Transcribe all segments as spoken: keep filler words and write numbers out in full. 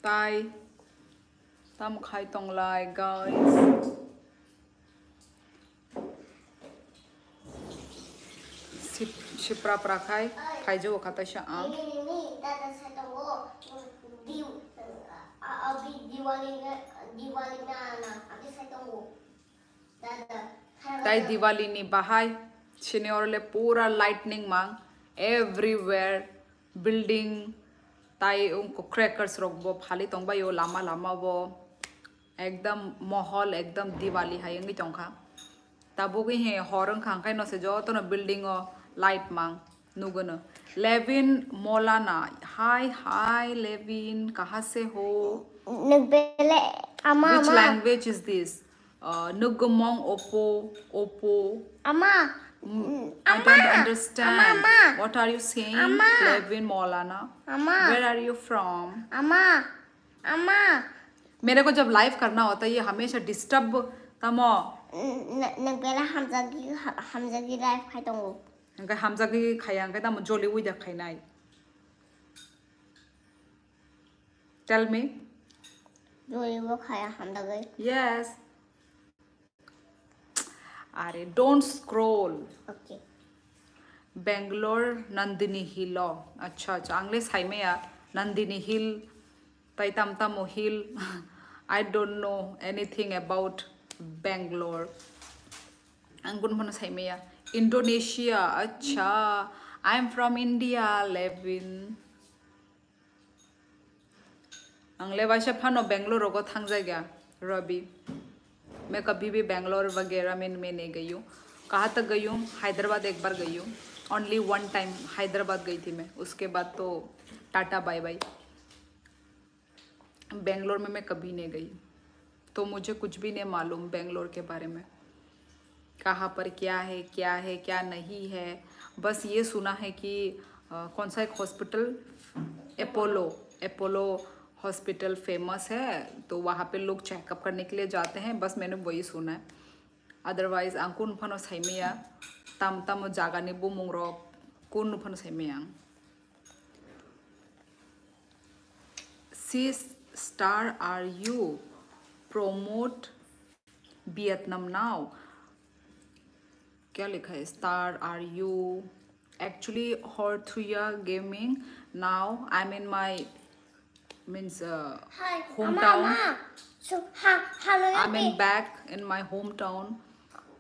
Tai. Tam khai tonglai, guys. Sip-, sipra pra khai, phaijo kha taisa ang. Nini, nini, dada sai tongo. Di-, a, a, di-, Diwali na, Diwali na, na, adi sai tongo. Dada, hai Tai dada. Diwali ni bahai, sini orle pura lightning mang, everywhere, building, tai ungko crackers rok bo phali tongbaio lama lama bo. Ekdam mohol, ekdam Diwali hai wngwi tongkha. Tabuk he hor wngkha, hwnkhe no se jotono building o light mang nugono. Levin Molana, hi, hi, Levin, kaha se ho? Nwng bele ama, Which ama. Language is this? Uh, nugumong opo, opo. Ama. Mm, I Ama. Don't understand. Ama, ama. What are you saying, Ama. Levin Molana? Ama. Where are you from? Ama. Ama. मेरे को जब लाइव करना होता है, ये हमेशा डिस्टर्ब तमो। N-, n-, nwng bela hamjagwi, ha-, hamjagwi live khai tongo. Hwnkhe hamjagwi khaya, hwnkhe tamo joli uida khainai. Tell me. Joli bo khaya hamjagwi. Yes. Are, don't scroll. Okay. Bangalore, Nandini Hill o. Acha, acha, ang le saimaya Nandini Hill, tai tam tamo hill. I don't know anything about Bangalore. Ang kun phano saimaya. Indonesia, acha. I'm from India, Levin. Ang le waisa phano Bangalore rogo thangjagya, Rabi. मैं कभी भी बैंगलोर वगैरह में, मैं नहीं गई हूँ। कहाँ तक गई हूँ? हैदराबाद एक बार गई हूँ। Only one time हैदराबाद गई थी मैं। उसके बाद तो टाटा बाय बाय। बैंगलोर में मैं कभी नहीं गई, तो मुझे कुछ भी नहीं मालूम बैंगलोर के बारे में। कहाँ पर क्या है, क्या है, क्या नहीं है। बस ये सुना है कि, अ, कौन सा एक hospital, Apollo, Apollo hospital famous है, तो वहाँ पे लोग चेकअप करने के लिए जाते हैं। बस मैंने वही सुना है। Otherwise, ang kun phano saimaya, tam tamo jaga ni bumung rok kun phano saimaya ang. Sis, star, are you promote Vietnam now? क्या लिखा है? Star, are you actually Horthuya Gaming? Now I'm in my, means, uh, Hi, hometown. Ama, ama. So, ha, ha, lo I'm in yate. Back in my hometown.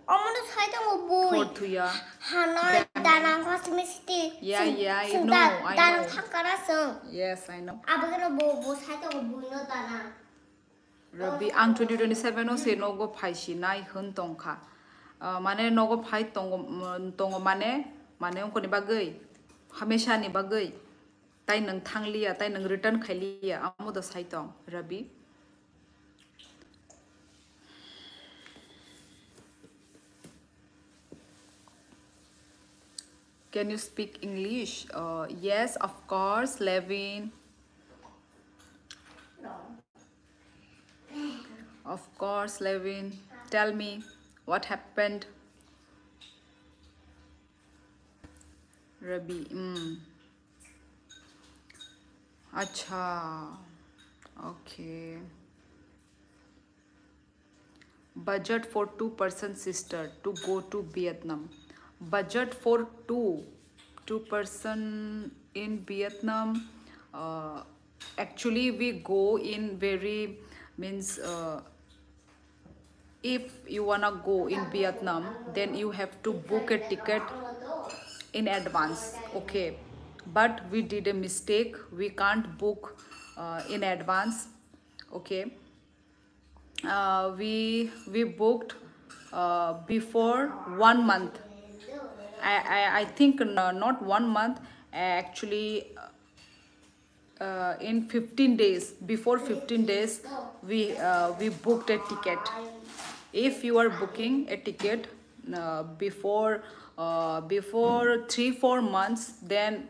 Omono sai tongo bui. Horthuya. Hano Bang- danang ko simi siti. Yeah, Sing- yeah, I sing know, da- I danang know. Thangkara song. Yes, I know. Abagano bo bo sai tongo bui no danang. Rabi, ang twenty twenty-seven o se nogo phai si nai hwn tongkha. Ah, mane nogo phai tongo, mm, tongo mane, mane ongkoni bagwi, hamesha ni bagwi. Tai nwng thangliya, tai nwng return khailiya, amo da sai tong, Rabi. Can you speak English? Uh, yes, of course, Levin. Of course, Levin. Tell me what happened. Rabi, mm. Acha. Okay. Budget for two person sister to go to Vietnam. Budget for two, two person in Vietnam. Uh, actually, we go in very, means, uh, if you wanna go in Vietnam, then you have to book a ticket in advance. Okay, but we did a mistake. We can't book, uh, in advance. Okay. Uh, we we booked, uh, before one month. I, I, I think no, not one month. Actually, uh, in fifteen days, before fifteen days, we, uh, we booked a ticket. If you are booking a ticket, uh, before, uh, before three, four months, then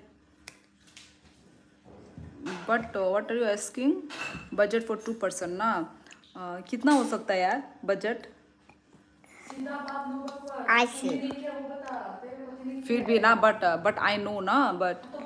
But, uh, what are you asking? Budget for two person ना? Uh, कितना हो सकता है यार budget? I see. फिर भी ना, but, uh, but I know ना, but